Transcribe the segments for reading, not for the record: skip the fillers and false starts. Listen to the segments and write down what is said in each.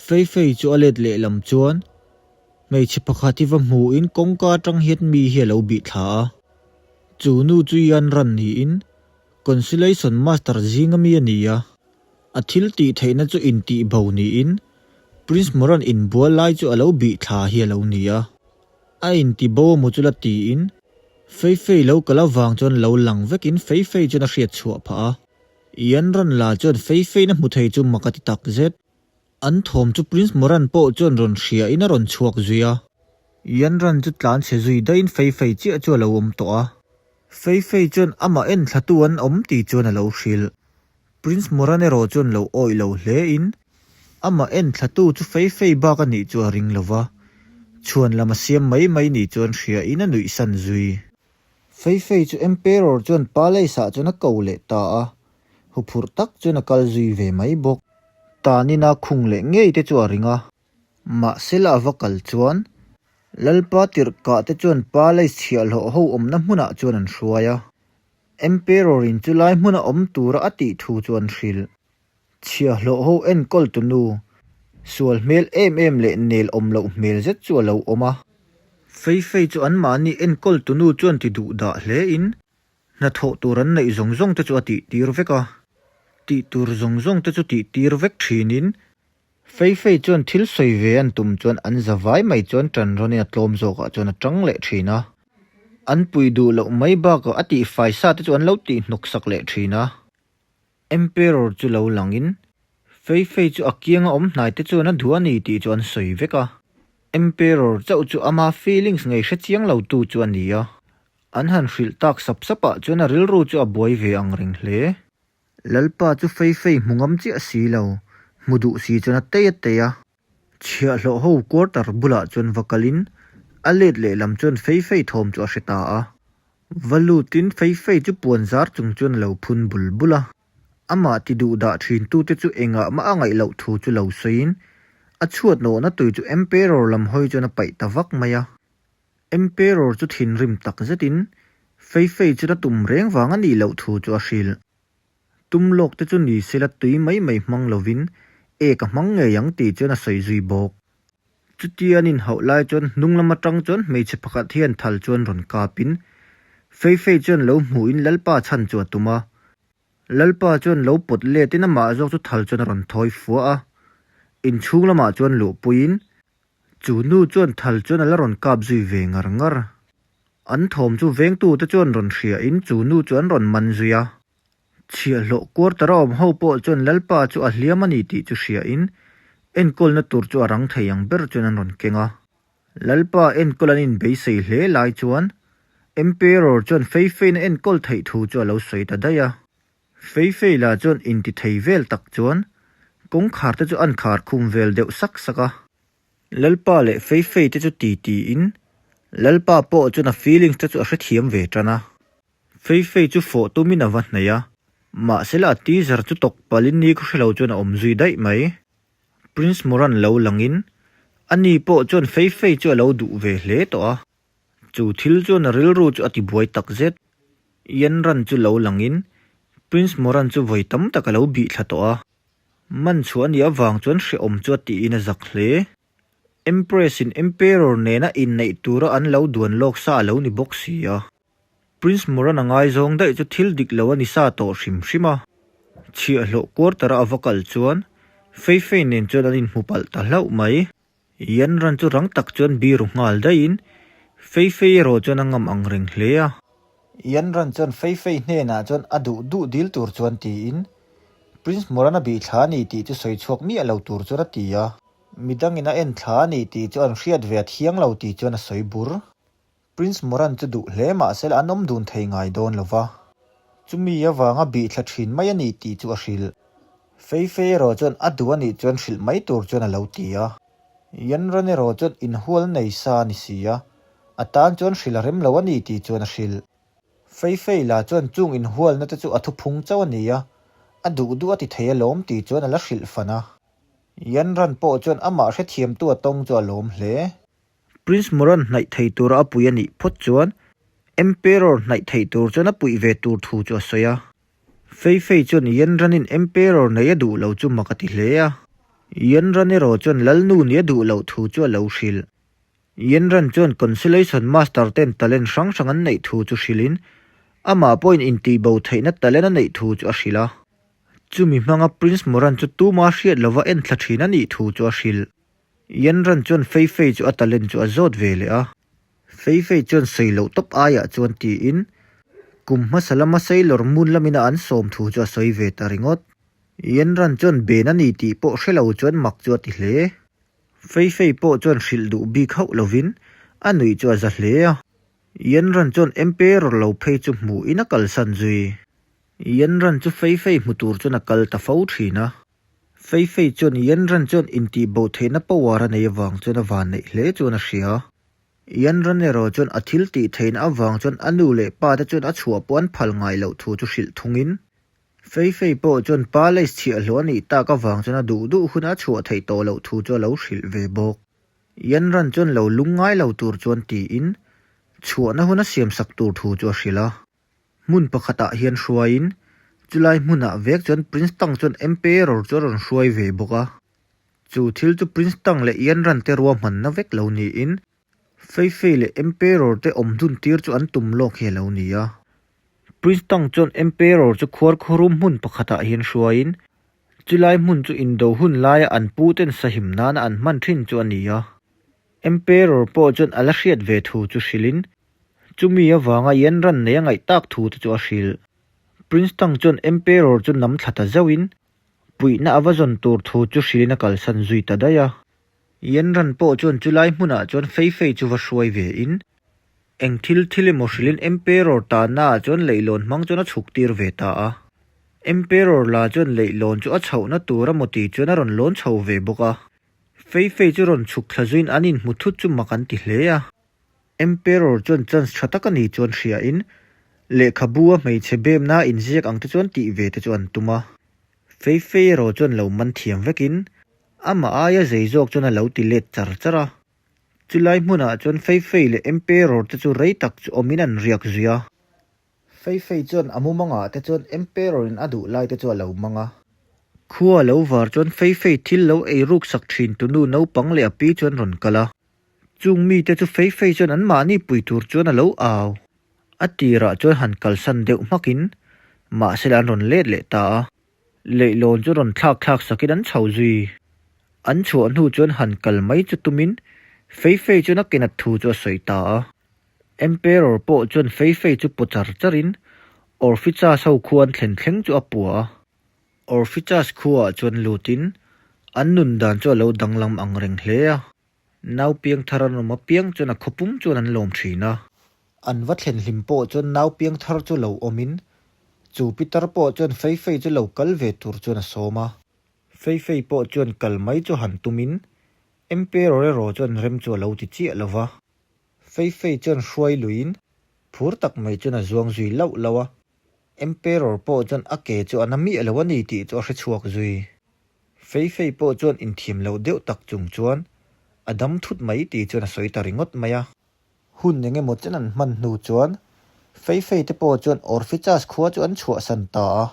Fei Fei chu a let lehlam chuan hmeichhe pakhat hi va hmuhin kawngka atang hian mi hi a lo bih thla a. Chu nu chu Yan Ran niin Consolation Master zinga mi a ni a. A thil tih theihna chu intih bo niin Prince Moran inbual lai chu a lo bih thla hi a lo ni a. A inti bo emaw chu la tiin Fei Fei lo kal avang chuan lo lang vekin Fei Fei chuan a hriat chhuah phah a. Yan Ran la chuan Fei Feiin a hmu thei chu mak a ti tak zet. An thawm chu Prince Moran pawh chuan rawn hriain a rawn chhuak zui a. Yan Ran chu tlan chhe zui daihin Fei Fei chiah chu a lo awm tawh a. Fei Fei chuan amah en thlatu an awm tih chuan a lo hrilh. Prince Moran erawh chuan lo awih lo hle in, amah en thlatu chu fei fei bak a nih chu a ring lo va, chhuan lam a siam mai mai nih chuan hria in a nuih san zui. Fei fei chu Emperor chuan palace ah chuan a ko leh ta a, huphurh tak chuan a kal zui ve mai bawk. Tanin a khung leh ngei te chu a ring a, mahsela a va kal chuan Lalpa tirhkah te chuan palace chhiahhlawh ho awmna hmunah chuan an hruai a. Emperor-in chu lai hmuna awm tura a tih thu chu an hrilh. Chhiahhlawh ho enkawl tu nu, sual hmel em em leh nel awm loh hmel zet chu a lo awm a. Fei fei chu anmahni enkawl tu nu chuan ti duh dah hle in, hnathawh tur an neih zawng zawng te chu a tih tir vek a. Tih tur zawng zawng te chu tih tir vek thin in, Fei fei chuan thil sawi ve an tum chuan an za vai mai chuan ṭan rawnin a tlawm zawkah chuan a ṭang leh ṭhin a. An pui duh loh mai bakah a tihfai sa te chu an lo tihhnawk sak leh ṭhin a. Emperor chu lo langin Fei fei chu a kianga awm hnai te chuan a duh a ni tih chu an sawi vek a. Emperor chauh chu ama feelings ngei hre chiang lo tu chu a ni a. An han hrilh tak sap sapah chuan a rilru chu a buai ve ang reng hle. Lalpa chu fei fei hmu ngam chiah si lo, hmu duh si chuan a tei a tei a. Chhiahhlawh ho quarter bulah chuan va kalin a let lehlam chuan fei fei thawm chu a hre ta a. Va lutin fei fei chu puan zar chung chuan a lo phun bul bul a. Amah ti duh dah thin tute chu engah mah a ngaih loh thu chu lo sawiin a chhuat nawhna tui chu Emperor lam hawi chuan a paih ta vak mai a. Emperor chu thinrim tak zetin Fei Fei chu na tum reng vang a nih loh thu chu a hrilh. Tum lawk te chu ni sela tui mai mai hmang lovin ek a hmang ngei ang tih chuan a sawi zui bawk. Chutia an inhauh lai chuan hnung lam atang chuan hmeichhe pakhat hian thal chuan rawn kapin Fei Fei chuan lo hmuhin Lalpa chhan chu a tum a. Lalpa chuan lo pawt letin amah zawk chu thal chuan a rawn thawi fua a. Inchhung lamah chuan luhpuiin Chu nu chuan thal chuan a la rawn kap zui ve ngar ngar. An thawm chu vengtute chuan rawn hriain chu nu chu an rawn man zui a. Chhiahhlawh quarter a awm ho pawh chuan Lalpa chu a hliam a ni tih chu hriain enkawlna tur chu a rang thei ang ber chuan an rawn keng a. Lalpa enkawl an inbeisei hle lai chuan Emperor chuan fei fein a enkawl theih thu chu a lo sawi ta daih a. Fei fei lah chuan inti thei vel tak chuan kawngkhar te chu an khar khum vel deuh sak sak a. Lalpa leh Fei fei te chu ti tiin Lalpa pawh chuan a feelings te chu a hrethiam ve tan a. Fei fei chu fawh tumin a va hnaih a, mahsela a teaser chu tawk palhin ni khaw hrelo chuan a awm zui daih mai. Prince Moran lo langin ani pawh chuan Fei fei chu a lo duh ve hle tawh a. Chu thil chuan a rilru chu a tibuai tak zet. Yan Ran chu lo langin Prince Moran chu vawi tam tak a lo bih thla tawh a. Man chhuah a nih avang chuan hrehawm chu a tiin a zak hle. Empress in Emperor nena inneih tura an lo duan lawk sa a lo ni bawk si a. Prince Moran a ngaizawng daih chu thil dik lo a ni sa tawh hrim hrim a. Chhiahhlawh quarter a a va kal chuan Fei Fei nen chuan an inhmu palh ta hlauh mai. Yan ran chu rang tak chuan biru nghal daihin Fei Fei erawh chuan a ngam ang reng hle a. Yan ran chuan Fei Fei hnenah chuan a duh duh dil tur chuan tiin Prince Moran a bih thla a ni tih chu sawi chhuak miah lo tur chuan a ti a. Midangin a en thla a ni tih chu an hriat ve a thiang lo tih chuan a sawi bur. Prince Moran chu duh hle mahse an awm dun thei ngai dawn lo va, chumi avanga bih thla thin mai a ni tih chu a hrilh. Fei Fei erawh chuan a duh a nih chuan hrilh mai tur chuan a lo ti a. Yanran erawh chuan inhual nei sa a ni si a, a tan chuan hrilh a rem lo a ni tih chuan a hrilh. Fei Fei lah chuan chung inhualna te chu a thuphung chauh a ni a, a duh duh a ti thei alawm tih chuan a la hrilh fan a. Yanran pawh chuan amah hrethiamtu a tawng chu a lawm hle. Prince Moran hnaih thei tura a pui a nih phawt chuan Emperor hnaih theih tur chuan a puih ve tur thu chu a sawi a. Fei Fei chuan Yanran-in Emperor nei a duh lo chu mak a ti hle a. Yanran erawh chuan Lalnu nih a duh loh thu chu a lo hrilh. Yanran chuan Consolation Master ten talent hrang hrang an neih thu chu hrilhin, amah pawhin intihbo theihna talent a neih thu chu a hrilh a. Chumi hmanga Prince Moran chu tuma hriat lova enthla thin a nih thu chu a hrilh. Yanran chuan Fei Fei chu a talent chu a zawt ve leh a. Fei Fei chuan sawi loh tawp aiah chuan tiin, kum hmasa lama Sailor Moon lamina an sawm thu chu a sawi ve ta ringawt. Yanran chuan ben a ni tih pawh hre lo chuan mak chu a ti hle. Fei Fei pawh chuan hrilh duh bik hauh lovin a nuih chu a za hle a. Yanran chuan Emperor lo phei chu hmuhin a kalsan zui. Yanran chu Fei Fei hmu tur chuan a kal ta fo thin a. Fei Fei chuan Yanran chuan intihbo theihna power a nei avang chuan a vanneih hle chuan a hria. Yanran erawh chuan a thil tih theihna avang chuan a nu leh pa te chuan a chhuah pawh an phal ngai loh thu chu hrilh thungin Fei Fei pawh chuan pa lace chhiahhlawh a nih tak avang chuan a duh duh huna a chhuah theih tawh loh thu chu a lo hrilh ve bawk. Yanran chuan lo lung ngai lo tur chuan tiin chhuahna huna siamsak tur thu chu a hrilh a. Hmun pakhatah hian hruaiin chulai hmunah vek chuan Prince Tang chuan Emperor chu a rawn hruai ve bawk a. Chu thil chu Prince Tang leh Yanran te ruahmanna vek lo niin Fei Fei leh Emperor te awm dun tir chu an tum lawk hi a lo ni a. Prince Tang chuan Emperor chu khuarkhurum hmun pakhatah hian hruaiin chulai hmun chu indo hun laia an pu ten sahim nana an hman thin chu a ni a. Emperor pawh chuan a la hriat ve thu chu hrilhin chumi avanga Yanran nei a ngaih tak thu te chu a hrilh. Prince Tang chuan Emperor chu nam thla ta zauhin puihna a va zawn tur thu chu hrilhin a kalsan zui ta daih a. Yanran pawh chuan chulai hmunah chuan Fei Fei chu va hruai ve in Eng thil thil emaw hrilhin Emperor tanna ah chuan leihlawn hmang chuan a chhuk tir ve ta a. Emperor la chuan leihlawn chu a chhohna tur a maw ti chuan a rawn lawn chho ve bawk a. Fei Fei chu rawn chhuk thla zuiin an inhmu thut chu mak an ti hle a. Emperor chuan chance tha tak a ni chuan hriain lehkhabu a hmeichhe bemna inziak ang te chuan tih ve te chu an tum a. Fei Fei erawh chuan lo man thiam vekin amah aia zei zawk chuan a lo ti let char char a. Chulai hmunah chuan Fei Fei leh Emperor te chu rei tak chu awmin an riak zui a. Fei Fei chuan a mumangah te chuan Emperor in a duh lai te chu a lo mang a. Khua a lo var chuan Fei Fei thil lo ei ruk sak thin tu nu naupang leh a pi chuan rawn kal a. Chung mite chu Fei Fei chuan anmahni pui tur chuan a lo au. A tirah chuan han kalsan deuh hmakin mahsela an rawn let leh ta a. Leihlawn chu rawn thlak thlak sakin an chho zui. An chhuah hnu chuan han kal mai chu tumin Fei Fei chuan a kenat thu chu a sawi ta a. Emperor pawh chuan Fei Fei chu paw char charin Orphichas ho khua an thlen thleng chu a pua a. Orphichas khuaah chuan lutin an nun dan chu a lo danglam ang reng hle a. Nau piang thar an awm apiang chuan a khawpum chuan an lawm thin a. An va thlen hlim pawh chuan nau piang thar chu lo awmin chu pitar pawh chuan Fei Fei chu lo kal ve tur chuan a sawm a. Fei Fei pawh chuan kal mai chu han tumin Emperor erawh chuan rem chu a lo ti chiah lo va. Fei Fei chuan hruai luiin phur tak mai chuan a zuang zui lauh lauh a. Emperor pawh chuan a ke chu a na miah lo a ni tih chu a hre chhuak zui. Fei Fei pawh chuan inthiam loh deuh tak chung chuan a dam thut mai tih chuan a sawi ta ringawt mai a. Hun eng emaw chen an hman hnu chuan Fei Fei te pawh chuan Orphichas khua chu an chhuahsan ta a.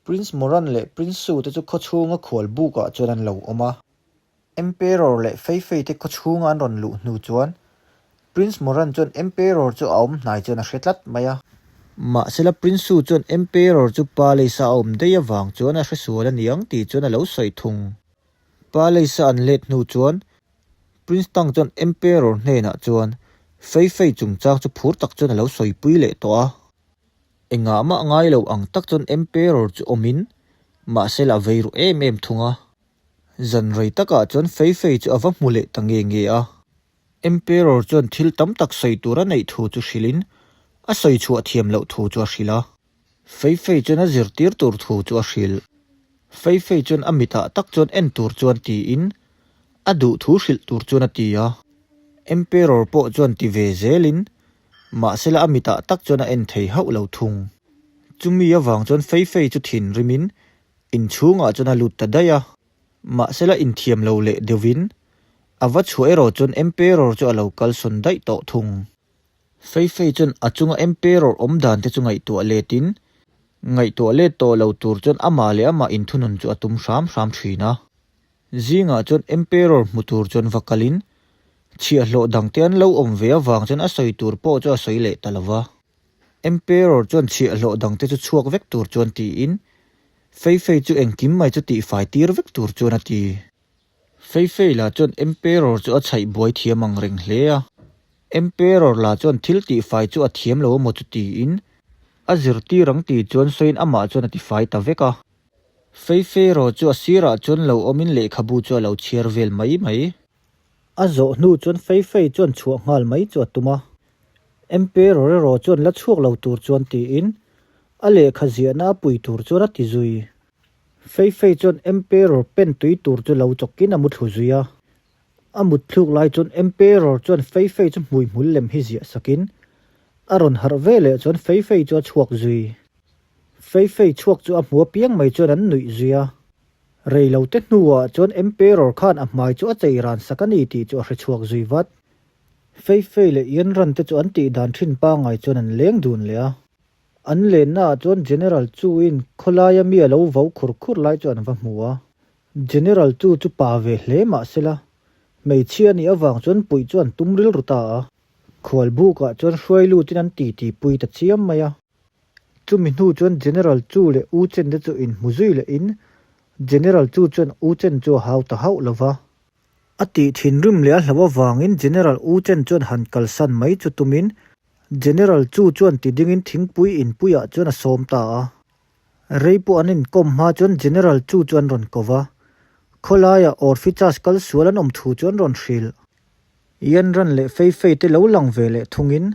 Prince Moran leh Prince Su te chu khaw chhunga khual bukah chuan an lo awm a. Emperor leh Fei Fei te khaw chhunga an rawn luh hnu chuan Prince Moran chuan Emperor chu a awm hnai chuan a hre tlat mai a. Mahsela Prince Su chuan Emperor chu palace a awm daih avang chuan a hre sual a niang tih chuan a lo sawi thung. Palace a an let hnu chuan Prince Tang chuan Emperor hnenah chuan Fei Fei chungchang chu phur tak chuan a lo sawipui leh tawh a. Engah mah ngai lo ang tak chuan Emperor chu awmin mahsela a vei ru em em thung a. Zan rei takah chuan Fei Fei chu a va hmu leh ta nge nge a. Emperor chuan thil tam tak sawi tur a neih thu chu hrilhin a sawi chhuah thiam loh thu chu a hrilh a. Fei Fei chuan a zirtir tur thu chu a hrilh. Fei Fei chuan a mitah tak chuan en tur chuan tiin a duh thu hrilh tur chuan a ti a. Emperor pawh chuan ti ve zelin mahsela a mitah tak chuan a en thei hauh lo thung. Chumi avang chuan Fei Fei chu thinrimin inchhungah chuan a lut ta daih a. Mahsela inthiam lo leh deuhin a va chhuah erawh chuan Emperor chu a lo kalsawn daih tawh thung. Fei Fei chuan a chunga Emperor awm dan te chu ngaihtuah letin, ngaihtuah let tawh lo tur chuan amah leh amah inthunun chu a tum hram hram thin a. Zingah chuan Emperor hmu tur chuan va kalin chhiahhlawh dangte an lo awm ve avang chuan a sawi tur pawh chu a sawi leh ta lo va. Emperor chuan chhiahhlawh dangte chu chhuak vek tur chuan tiin Fei Fei chu engkim mai chu tihfai tir vek tur chuan a ti. Fei Fei lah chuan Emperor chu a chhaih buai thiam ang reng hle a. Emperor lah chuan thil tihfai chu a thiam lo amaw chu tiin a zirtir ang tih chuan sawiin amah chuan a tifai ta vek a. Fei Fei erawh chu a sirah chuan lo awmin lehkhabu chu a lo chhiar vel mai mai. A zawh hnu chuan Fei Fei chuan chhuah nghal mai chu a tum a. Emperor erawh chuan la chhuak lo tur chuan tiin a lehkha ziahna a pui tur chuan a ti zui. Fei Fei chuan Emperor pen tui tur chu lo chawkin a mu thlu zui a. A mut thluk lai chuan Emperor chuan Fei Fei chu hmui hmul lem hi ziah sakin a rawn harh ve leh chuan Fei Fei chu a chhuak zui. Fei Fei chhuak chu a hmu apiang mai chuan an nuih zui a. Rei lo te hnuah chuan Emperor khan a hmai chu a chei ran sak a ni tih chu a hre chhuak zui vat. Fei Fei leh Ian Ran te chu an tih dan thin pangai chuan an leng dun leh a. An lennaah chuan General Chu-in khawlaia mi a lo vo khur khur lai chu an va hmu a. General Chu chu pa ve hle mah sela, hmeichhia a nih avang chuan puih chu an tum rilru ta a. Khualbukah chuan hruai lutin an titi pui ta chiam mai a. Chumi hnu chuan General Chu leh U Chen te chu inhmu zui lehin General Chu chuan U Chen chu a hau ta hauh lo va. A tih thinrim leh a hlauh avangin General U Chen chuan han kalsan mai chu tumin General Chu chuan ti dingin thingpui inpuiah chuan a sawm ta a. Rei pawh an inkawm hma chuan General Chu chu an rawn ko va, khawlaiah Orphichas kal sual an awm thu chu an rawn hrilh. Yanran leh Fei Fei te lo lang ve leh thungin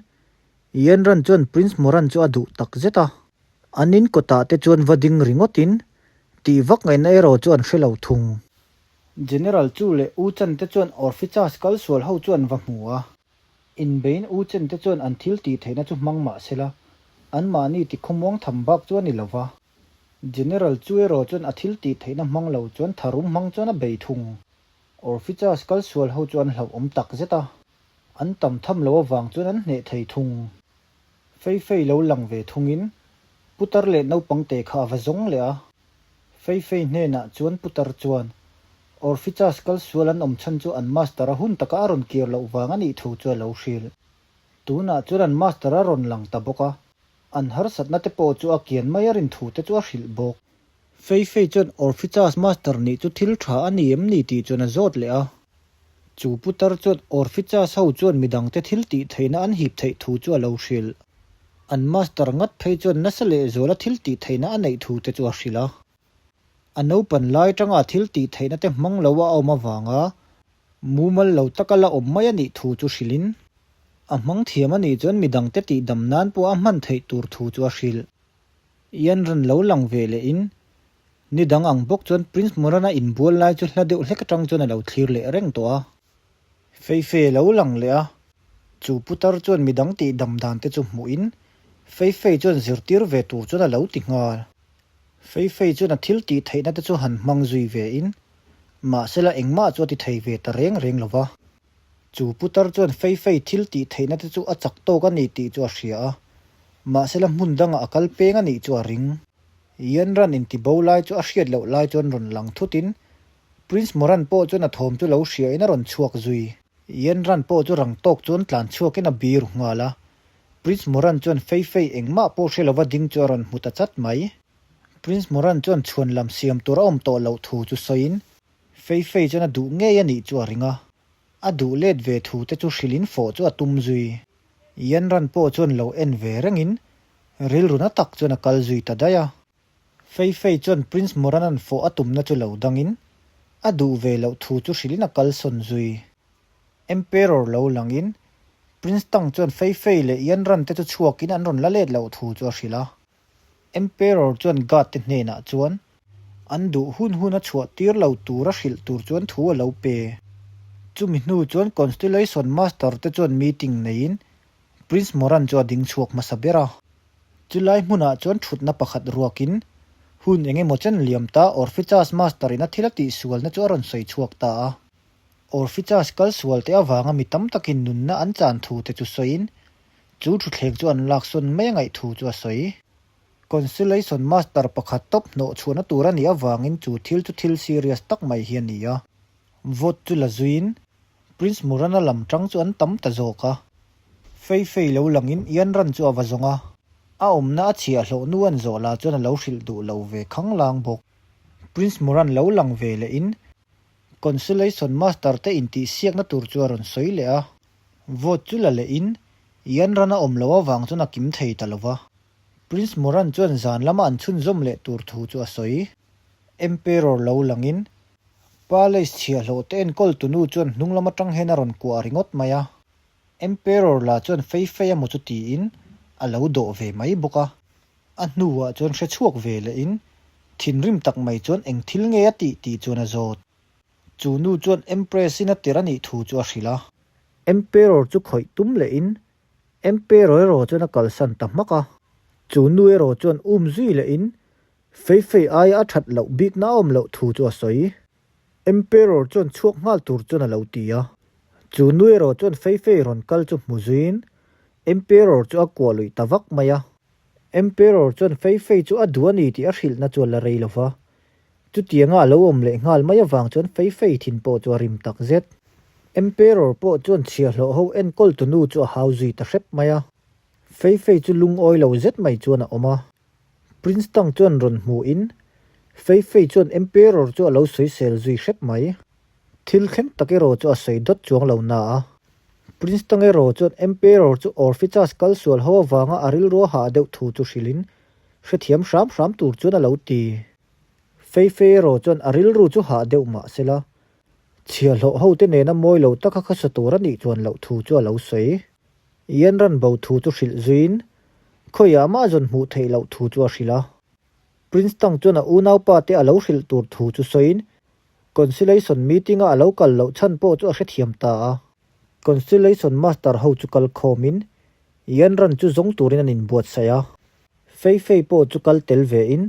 Yanran chuan Prince Moran chu a duh tak zet a. An in kawtah te chuan va ding ringawtin tih vak ngaihna erawh chu an hre lo thung. General Chu leh U Chan te chuan Orphichas kal sual ho chu an va hmu a. Inbeiin U Chen te chuan an thil tih theihna chu hmang mah sela, anmahni ti khawmuang tham bak chu a ni lo va. General Chu erawh chuan a thil tih theihna hmang lo chuan tharum hmang chuan a bei thung. Orphichas kal sual ho chu an hlauhawm tak zet a, an tam tham lo avang chuan an hneh thei thung. Fei Fei lo lang ve thungin putar leh naupang te kha a va zawng leh a. Fei Fei hnenah chuan putar chuan Orphichas kal sual an awm chhan chu an master a hun taka a rawn kir loh vang a nih thu chu a lo hrilh. Tunah chuan an master a rawn lang ta bawk a, an harsatna te pawh chu a kian mai a rin thu te chu a hrilh bawk. Fei Fei chuan Orphichas master nih chu thil tha a ni em ni tih chuan a zawt leh a. Chu putar chuan Orphichas ho chuan midangte thil tih theihna an hip theih thu chu a lo hrilh. An master ngat phei chuan nasa lehzuala thil tih theihna a neih thu te chu a hrilh a. A naupan lai tanga thil tih theihna te hmang lo a awm avanga mumal lo taka la awm mai a nih thu chu hrilhin, a hmang thiam a nih chuan midangte tihdam nan pawh a hman theih tur thu chu a hrilh. Ian rawn lo lang ve lehin, ni dang ang bawk chuan Prince Moran-a inbual lai chu hla deuh hlek atang chuan a lo thlir leh reng tawh a. Fei Fei a lo lang leh a, chu putar chuan midang tihdam dan te chu hmuhin Fei Fei chuan zirtir ve tur chuan a lo ti nghal. Fei Fei chuan a thil tih theihna te chu han hmang zui vein, mahsela engmah chu a ti thei ve ta reng reng lo va. Chu putar chuan Fei Fei thil tih theihna te chu a chak tawk a ni tih chu a hria a, mahsela hmun dangah a kal peng a nih chu a ring. Yanran intibo lai chu a hriat loh lai chuan rawn lang thutin Prince Moran pawh chuan a thawm chu lo hriain a rawn chhuak zui. Yanran pawh chu rang tawk chuan tlan chhuakin a biru nghal a, Prince Moran chuan Fei Fei engmah pawh hre lova ding chu a rawn hmu ta chat mai. Prince Moran chuan chhuan lam siam tur a awm tawh loh thu chu sawiin Fei Fei chuan a duh ngei a nih chu a ring a, a duh let ve thu te chu hrilhin fawh chu a tum zui. Yanran pawh chuan lo en ve rengin rilru na tak chuan a kal zui ta daih a. Fei Fei chuan Prince Moran-a'n fawh a tumna chu lo dangin a duh ve loh thu chu hrilhin a kalsawn zui. Emperor lo langin Prince Tang chuan Fei Fei leh Yanran te chu chhuakin an rawn la let loh thu chu a hrilh a. Emperor chuan guard te hnenah chuan an duh hun hun a chhuah tir lo tura hrilh tur chuan thu a lo pe. Chumi hnu chuan Constellation Master te chuan meeting neiin Prince Moran chu a ding chhuak hmasa ber a. Chulai hmunah chuan thutna pakhat ruakin hun eng emaw chen liam ta Orphichas Master in a thil a tihsualna chu a rawn sawi chhuak ta a. Orphichas kal sual te avanga mi tam takin nunna an chan thu te chu sawiin Chu thuthleng chu an laksawn mai a ngaih thu chu a sawi. Consolation Master pakhat tawp hnawh chhuahna tur a nih avangin chu thil chu thil serious tak mai hi a ni a. Vote chu la zuiin Prince Murana lam tang chu an tam ta zawk a. Fei Fei lo langin Yanran chu a va zawng a, a awmna a chhiahhlawh nu an zawh lah chuan a lo hrilh duh lo ve khanglang bawk. Prince Moran lo lang ve lehin Consolation Master te intihsiakna tur chu a rawn sawi leh a, vote chu la lehin Yanran a awm loh avang chuan a kim thei ta lo va. Prince Moran chuan zan lama an chhunzawm leh tur thu chu a sawi. Emperor lo langin Palace chhiahhlawh te enkawl tunu chuan hnung lam atang hian a rawn kuah ringawt mai a. Emperor lah chuan fei fei emaw chu tiin a lo dawh ve mai bawk a. A hnuah chuan hre chhuak ve lehin thinrim tak mai chuan eng thil nge a tih tih chuan a zawt. Chu nu chuan Empress in a tirh a nih thu chu a hrilh a. Emperor chu khawih tum lehin Emperor erawh chuan a kalsan ta hmak a. Chu nu erawh chuan um zui lehin Fei fei aia a that loh bikna a awm loh thu chu a sawi. Emperor chuan chhuak nghal tur chuan a lo ti a. Chu nu erawh chuan Fei fei rawn kal chu hmu zuiin Emperor chu a kuah luih ta vak mai a. Emperor chuan Fei fei chu a duh a ni tih a hrilhna chu a la rei lo va. Chutianga a lo awm leh nghal mai avang chuan Fei fei thin pawh chu a rim tak zet. Emperor pawh chuan chhiahhlawh ho enkawl tu nu chu a hau zui ta hrep mai a. Fei fei chu lungawi lo zet mai chuan a awm a. Prince Tang chuan rawn hmuhin Fei Fei chuan Emperor chu a lo sawisel zui hrep mai. Thil thleng tak erawh chu a sawi dawt chuang lo na a. Prince Tang erawh chuan Emperor chu Orpheus kal sual ho avanga a rilru a hah deuh thu chu hrilhin hrethiam hram hram tur chuan a lo ti. Fei Fei erawh chuan a rilru chu hah deuh mah sela, chhiahhlawh hote nena mawi lo taka khawsa tur a nih chuan loh thu chu a lo sawi. Yanran bo thu chu hrilh zuiin khawiah mah zawn hmuh theih loh thu chu a hrilh a. Prince Tang chuan a unaupa te a lo hrilh tur thu chu sawiin Conciliation meeting-a a lo kal loh chhan pawh chu a hrethiam ta a. Conciliation master ho chu kal khawmin Yanran chu zawng turin an inbuatsaih a. Fei Fei pawh chu kal tel vein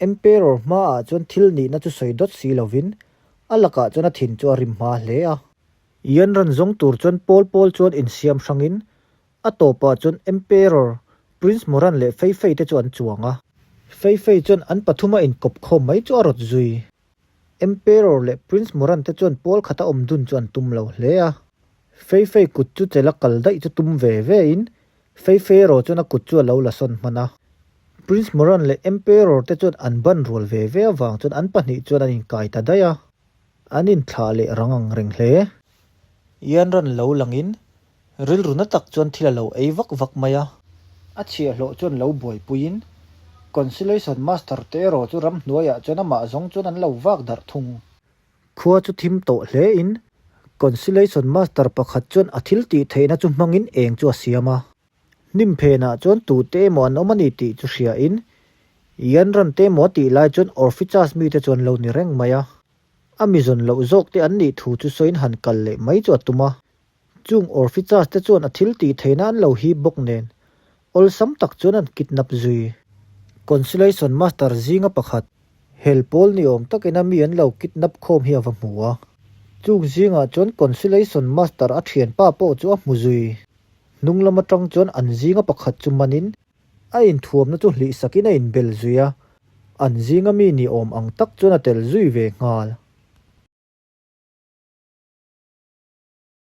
Emperor hmaah chuan thil nihna chu sawi dawt si lovin a lakah chuan a thin chu a rim hma hle a. Yanran zawng tur chuan pawl pawl chuan insiam hrangin a tawpah chuan Emperor, Prince Moran leh Fei Fei te chu an chuang a. Fei Fei chuan an pathuma inkawp khawm mai chu a rawt zui. Emperor leh Prince Moran te chuan pawl khata awm dun chu an tum lo hle a. Fei Fei kut chu chela kal daih chu tum ve ve in Fei Fei erawh chuan a kut chu a lo la sawn hman a. Prince Moran leh Emperor te chuan an ban rual ve ve avang chuan an pahnih chuan an inkai ta daih a. An inthlah leh rang ang reng hle. Yanran lo langin rilru na tak chuan thil a lo ei vak vak mai a. A chhiahhlawh chuan lo buaipuiin Conciliation Master te erawh chu ramhnuaiah chuan amah zawng chuan an lo vak darh thung. Khua chu thim tawh hlein Conciliation Master pakhat chuan a thil tih theihna chu hmangin eng chu a siam a. Hnim phenah chuan tute emaw an awm a ni tih chu hriain Yanran te emaw a tih lai chuan Orpheus mite chu an lo ni reng mai a. A mi zawn loh zawk te an nih thu chu sawiin han kal leh mai chu a tum a. Chung Orpheus te chuan a thil tih theihna an lo hip bawk nen awlsam tak chuan an kidnap zui. Consolation Master zinga pakhat hel pawl ni awm takin a mi an lo kidnap khawm hi a va hmu a. Chung zingah chuan Consolation Master a thianpa pawh chu a hmu zui. Hnung lam atang chuan an zinga pakhat chu manin a inthuamna chu hlih sakin a inbel zui a, an zinga mi ni awm ang tak chuan a tel zui ve nghal.